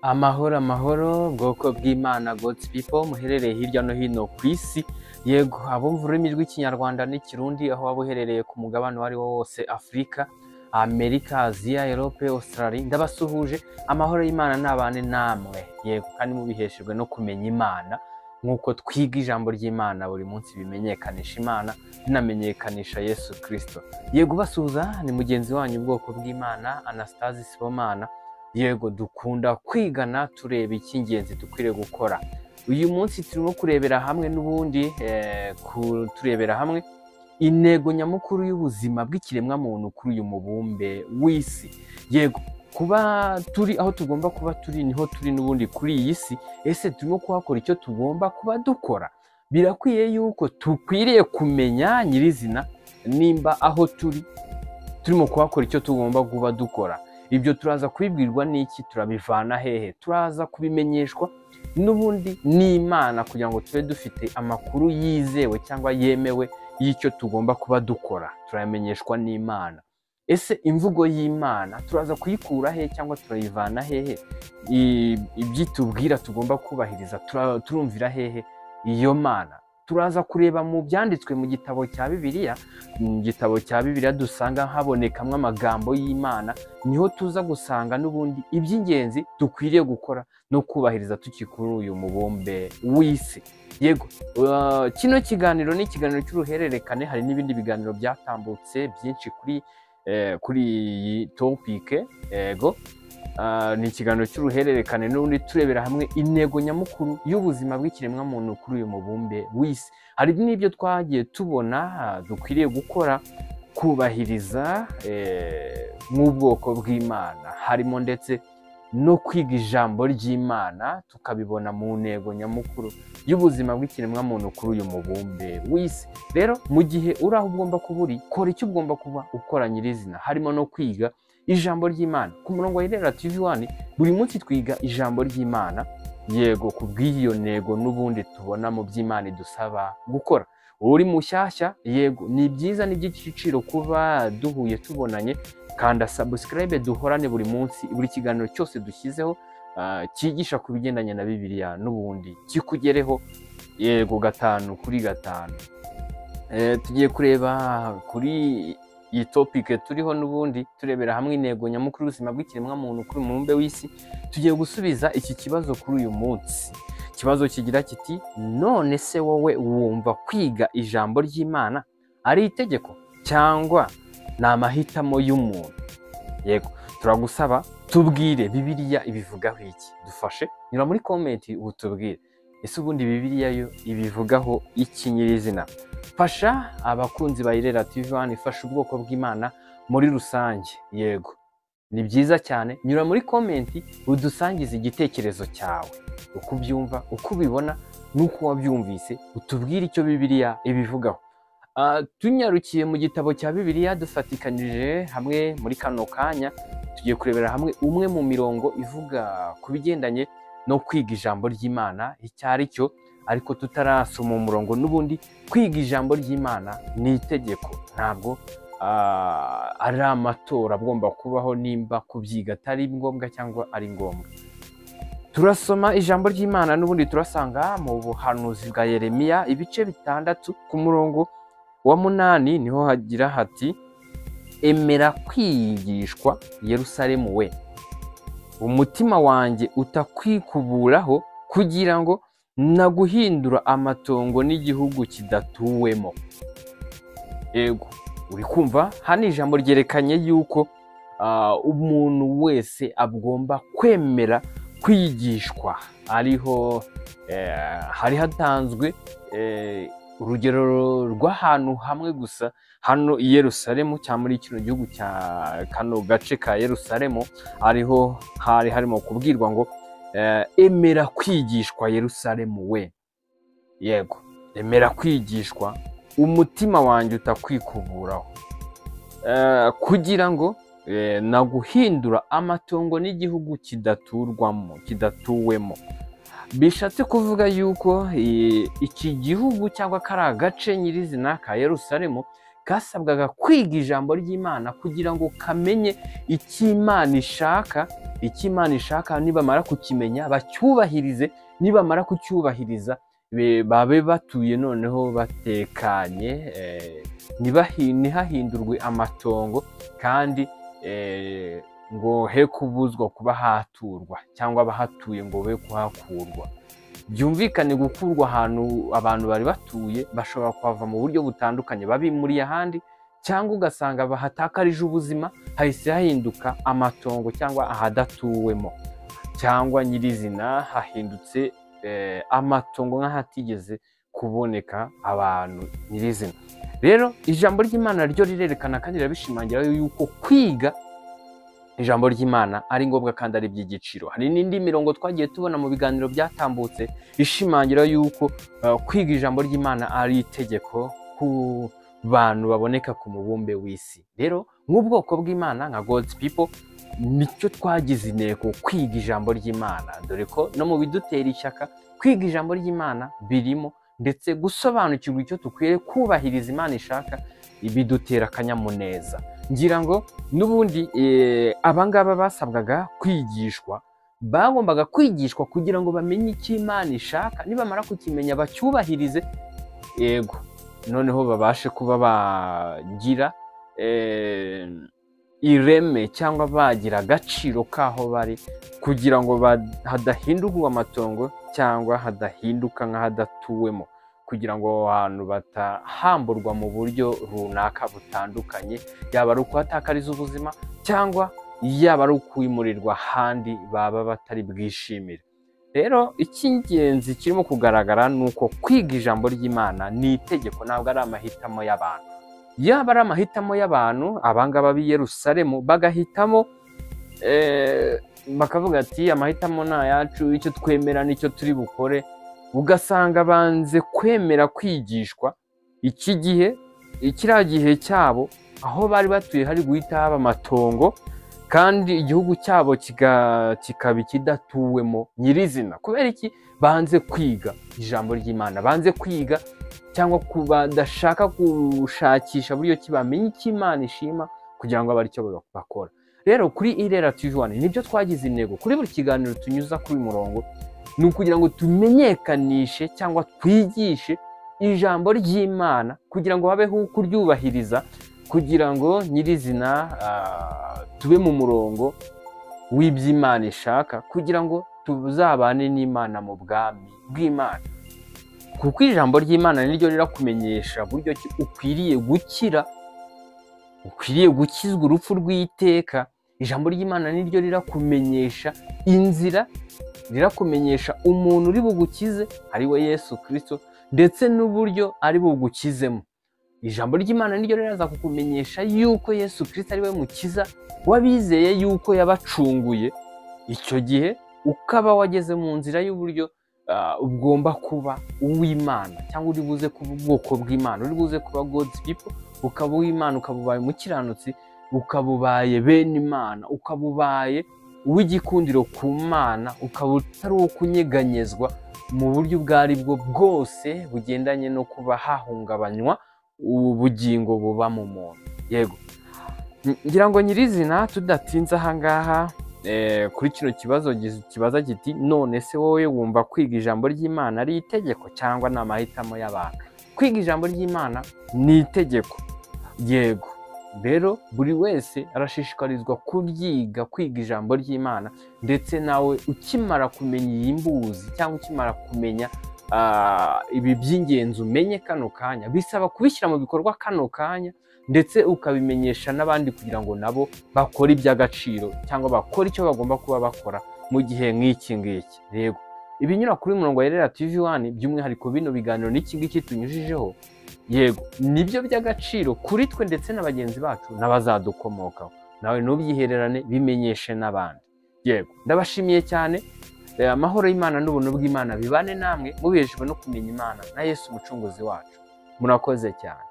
Amahoro amahoro, bwoko bw'Imana, God's people muherereye hirya no hino ku isi. Yego, abumva ururimi rw'Ikinyarwanda n'Ikirundi, aho waba uherereye ku mugabane uwo ari wo wose, Afurika, Amerika, Aziya, Europe, Australia, ndabasuhuje. Amahoro y'Imana nabane namwe. Yego, kandi mubiheshejwe no kumenya Imana nk'uko twiga ijambo ry'Imana buri munsi, bimenyekanisha Imana, binamenyekanisha Yesu Kristo. Yego, basuhuza ni mugenzi wanyu, ubwoko bw'Imana, Anastase Sibomana. Yego, dukunda kwigana tureba icy'ingenzi dukwiriye gukora. Uyu munsi turimo kurebera hamwe n'ubundi turebera hamwe intego nyamukuru y'ubuzima bw'ikiremwamuntu kuri uyu mubumbe w'isi. Yego, kuba turi aho tugomba kuba turi, niho turi n'ubundi kuri iyi si. Ese turimo kuhakora icyo tugomba kuba dukora? Birakwiye yuko dukwiriye kumenya nyirizina nimba aho turi turimo kuhakora icyo tugomba kuba dukora. Ibyo turaza kubibwirwa n'iki? Turabivana hehe? Turaza kubimenyeshwa n'ubundi n'Imana, kugira ngo tube dufite amakuru yizewe cyangwa yemewe y'icyo tugomba kuba dukora. Turayamenyeshwa n'Imana. Ese imvugo y'Imana turaza kuyikura he cyangwa turayivana hehe? Ibyo itubwira tugomba kubahiriza turumvira hehe iyo Mana? Turaza kureba mu byanditswe mu gitabo cya Bibiliya. Mu gitabo cya Bibiliya dusanga habonekamo amagambo y'Imana, niho tuza gusanga n'ubundi iby'ingenzi dukwiriye gukora no kubahiriza tukiri kuri uyu mubumbe w'isi. Yego, kino kiganiro ni ikiganiro cy'uruhererekane. Hari n'ibindi biganiro byatambutse byinshi kuri iyi topic. Yego, ni ikiganiro cy'uruhererekane n'ubundi turebera hamwe intego nyamukuru y'ubuzima bw'ikiremwamuntu kuri uyu mubumbe w'isi. Hari n'ibyo twagiye tubona dukwiriye gukora, kubahiriza nk'ubwoko bw'Imana, harimo ndetse no kwiga ijambo ry'Imana, tukabibona mu ntego nyamukuru y'ubuzima bw'ikiremwamuntu kuri uyu mubumbe w'isi. Rero mu gihe uri aho ugomba kuba uri, kora icyo ugomba kuba ukora nyirizina, harimo no kwiga ijambo ry'Imana. Ku murongo wa Irera TV 1 buri munsi twiga ijambo ry'Imana. Yego, ku bw'iyo ntego n'ubundi tubona mu by'Imana idusaba gukora. Uri mushyashya, yego, ni byiza, ni iby'igiciro kuba duhuye tubonanye. Kanda subscribe, duhorane buri munsi, buri kiganiro cyose dushyizeho cyigisha ku bigendanye na Bibiliya n'ubundi kikugereho. Yego, 5 kuri 5. Tugiye kureba kuri iyi topic turiho n'ubundi, turebera hamwe intego nyamukuru y'ubuzima bw'ikiremwamuntu kuri uyu mubumbe w'isi. Tugiye gusubiza iki kibazo kuri uyu munsi, ikibazo kigira kiti: none se wowe wumva kwiga ijambo ry'Imana ari itegeko cyangwa ni amahitamo y'umuntu? Yego, turagusaba tubwire Bibiliya ibivugaho iki. Dufashe, nyura muri comment utubwire, ese ubundi Bibiliya yo ibivugaho iki nyirizina? Fasha abakunzi ba Irera TV 1, ifasha ubwoko bw'Imana muri rusange. Yego, ni byiza cyane. Nyura muri comment udusangize igitekerezo cyawe, uko ubyumva, uko ubibona n'uko wabyumvise, utubwire icyo Bibiliya ibivugaho. Tunyarukiye mu gitabo cya Bibiliya, dufatikanije hamwe muri kano kanya, tugiye kurebera hamwe umwe mu mirongo ivuga ku bigendanye no kwiga ijambo ry'Imana icyo ari cyo. Ariko tutarasoma umurongo, n'ubundi kwiga ijambo ry'Imana ni itegeko, ntabwo ari amatora agomba kubaho nimba kubyiga atari ngombwa cyangwa ari ngombwa. Turasoma ijambo ry'Imana n'ubundi, turasanga mu buhanuzi bwa Yeremiya ibice 6 ku murongo wa 8, niho hagira hati: emera kwigishwa Yerusalemu we, umutima wanjye utakwikuburaho, kugira ngo naguhindura amatongo n'igihugu kidatuwemo. Yego, uri kumva hano ijambo ryerekanye yuko umuntu wese agomba kwemera kwigishwa. Ariho hari hatanzwe urugero rw'ahantu hamwe gusa, hano i Yerusalemu cyangwa muri kino gihugu cya kano gace ka Yerusalemu, ariho hari harimo kubwirwa ngo emera kwigishwa Yerusalemu we. Yego, emera kwigishwa, umutima wanjye utakwikuburaho, kugira ngo naguhindura amatongo n'igihugu kidaturwamo, kidatuwemo. Bishatse kuvuga yuko iki gihugu cyangwa kari agace nyirizina ka Yerusalemu Kasabwaga kwiga ijambo ry'Imana kugira ngo kamenye icyo Imana ishaka, icyo Imana ishaka nibamara kukimenya bacyubahirize, nibamara kucyubahiriza babe batuye noneho batekanye, ntihahindurwe amatongo kandi ngo he kubuzwa kuba haturwa cyangwa abahatuye ngo be kuhakurwa. Byumvikane gukurwa ahantu abantu bari batuye bashobora kuhava mu buryo butandukanye, babimuriye ahandi cyangwa ugasanga bahatakarije ubuzima, hahise hahinduka amatongo cyangwa ahadatuwemo, cyangwa nyirizina hahindutse amatongo nk'ahatigeze kuboneka abantu nyirizina. Rero ijambo ry'Imana ryo rirerekana kandi rirabishimangira yuko kwiga ijambo ry'Imana ari ngombwa kandi ari iby'igiciro. Hari n'indi mirongo twagiye tubona mu biganiro byatambutse ishimangira yuko kwiga ijambo ry'Imana ari itegeko ku bantu baboneka ku mubumbe w'isi. Rero nk'ubwoko bw'Imana nka God's people nicyo twagize intego, kwiga ijambo ry'Imana, dore ko no mu bidutera ishyaka kwiga ijambo ry'Imana birimo, ndetse gusobanukirwa icyo dukwiye kubahiriza Imana ishaka bidutera akanyamuneza. Ngira ngo n'ubundi abangaba basabwaga kwigishwa, bagombaga kwigishwa kugira ngo bamenye icyo Imana ishaka, nibamara kukimenya bacyubahirize, yego noneho babashe kuba bagira ireme cyangwa bagira agaciro k'aho bari, kugira ngo hadahindurwa amatongo cyangwa hadahinduka nk'ahadatuwemo, kugira ngo ahantu batahamburwa mu buryo runaka butandukanye, yaba ari ukuhatakariza ubuzima cyangwa yaba ari ukwimurirwa ahandi baba batari bwishimire. Rero icy'ingenzi kirimo kugaragara ni uko kwiga ijambo ry'Imana ni itegeko, ntabwo ari amahitamo y'abantu. Yaba ari amahitamo y'abantu, abangaba b'i Yerusalemu bagahitamo bakavuga ati amahitamo ni ayacu, icyo twemera nicyo turi bukore, ugasanga banze kwemera kwigishwa. Iki gihe kiriya gihe cyabo aho bari batuye hari guhita haba amatongo, kandi igihugu cyabo kikaba ikidatuwemo nyirizina. Kubera iki? Banze kwiga ijambo ry'Imana, banze kwiga cyangwa badashaka gushakisha buryo ki bamenya icyo Imana ishima kugira ngo abe aricyo bakora. Rero kuri Irera TV 1 nibyo twagize intego kuri buri kiganiro tunyuza kuri uyu murongo, ni ukugira ngo tumenyekanishe cyangwa twigishe ijambo ry'Imana kugira ngo habeho kuryubahiriza, kugira ngo nyirizina tube mu murongo w'iby'Imana ishaka, kugira ngo tuzabane n'Imana mu bwami bw'Imana. Kuko ijambo ry'Imana niryo rirakumenyesha buryo ki ukwiriye gukira, ukwiriye gukizwa urupfu rw'iteka. Ijambo ry'Imana niryo rirakumenyesha inzira, rirakumenyesha umuntu uri bugukize ari we Yesu Kristo, ndetse n'uburyo ari bugukizemo. Ijambo ry'Imana niryo riraza kukumenyesha yuko Yesu Kristo ari we mukiza wabizeye, yuko yabacunguye. Icyo gihe ukaba wageze mu nzira y'uburyo ugomba kuba uw'Imana, cyangwa uri buze kuba ubwoko bw'Imana, uri buze kuba God's people, ukaba uw'Imana, ukaba ubaye umukiranutsi, ukaba ubaye bene Imana, ukaba ubaye uw'igikundiro ku Mana, ukaba utari uwo kunyeganyezwa mu buryo ubwo ari bwo bwose bugendanye no kuba hahungabanywa ubugingo buba mu muntu. Yego, ngira ngo nyirizina tudatinze ahangaha kuri kino kibazo kibaza kiti none se wowe wumva kwiga ijambo ry'Imana ari itegeko cyangwa ni amahitamo y'abantu? Kwiga ijambo ry'Imana ni itegeko. Yego, rero buri wese arashishikarizwa kuryiga, kwiga ijambo ry'Imana, ndetse nawe ukimara kumenya iyi mbuzi cyangwa ukimara kumenya ibi by'ingenzi umenye kano kanya, bisaba kubishyira mu bikorwa kano kanya, ndetse ukabimenyesha n'abandi kugira ngo nabo bakore iby'agaciro cyangwa bakore icyo bagomba kuba bakora mu gihe nk'iki ngiki. Yego, ibinyura kuri murongo wa Irera TV 1 by'umwihariko bino biganiro n'iki ngiki tunyujijeho, yego nibyo by'agaciro kuri twe ndetse na bagenzi bacu n'abazadukomokaho. Nawe ntubyihererane, bimenyeshe n'abandi. Yego, ndabashimiye cyane. Amahoro y'Imana n'ubuntu bw'Imana bibane namwe, mubiheshejwe no kumenya Imana na Yesu umucunguzi wacu. Murakoze cyane.